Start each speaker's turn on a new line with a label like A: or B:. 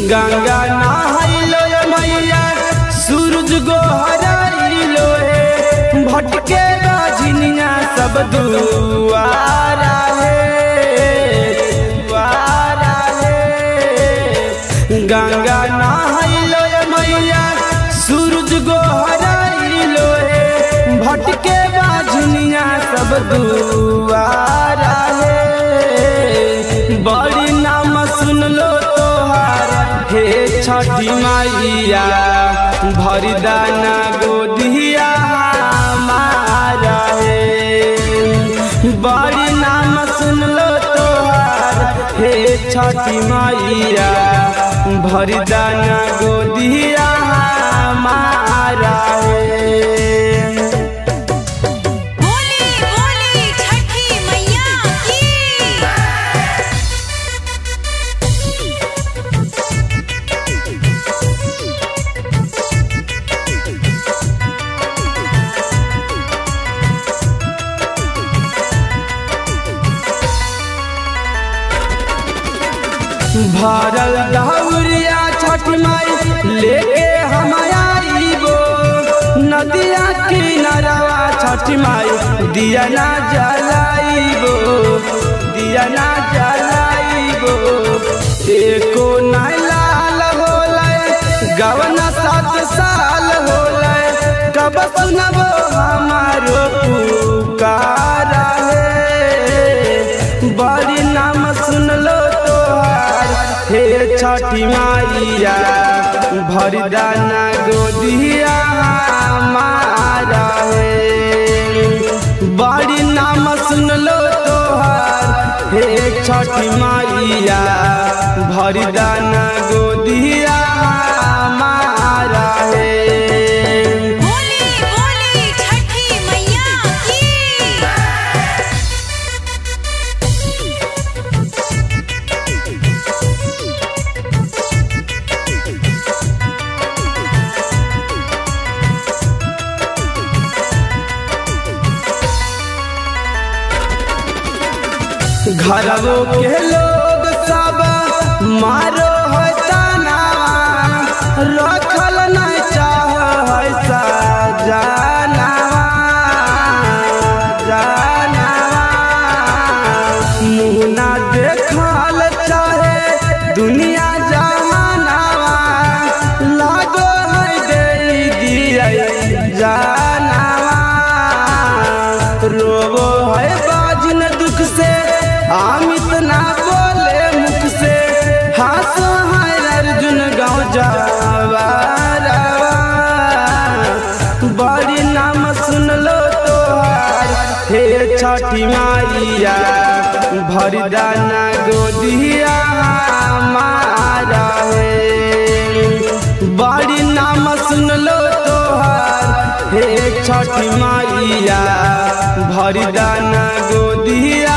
A: गंगा नहाइलो मैया सूरज गोहराइलो हे, भटके बाझनिया सब दुआरा हे, दुआरा हे। गंगा नहाइलो मैया सूरज गोहराइलो हे, भटके बाझनिया सब दुआरा हे। बड़ी नाम सुन लो तोहार हे छठी मैया, भरी दाना गोदिया हमारा हे। बड़ी नाम सुन लो तोहार हे छठी मैया, भरी दाना गोदिया हमारा हे।
B: बोली बोली छठी मैया की।
A: भरल दौरिया छठ माई लेके हम आईबो, नदिया किनारवा छठ माई दिया ना जलाइबो, दिया ना जलाइबो। एको नाई लाल होलै गवना 7 साल होलै, कब सुनबो हमारो पुकारा हे। बड़ी नाम सुन लो तोहार हे छठी मैया, भरी दाना गोदिया हमारा हे। बड़ी नाम सुन लो तोहार हे छठी मैया, भरी दाना गोदिया हमारा हे।
B: बोली बोली छठी मैया की।
A: घरवो के लोग सब मारो है ताना, रखल नहीं चाह है सजाना, जाना। मुँह ना देखल चाहे दुनिया जहाना, लागो है दे दिया जाना। रोवो है बाजन दुख से हम इतना बोले मुख से, हासो है अर्जुन गाँव जावारा। बड़ी नाम सुन लो तोहार हे छठी मैया, भरी दाना गोदिया हमारा हे। बड़ी नाम सुन लो तोहार हे छठी मैया, भरी दाना गोदिया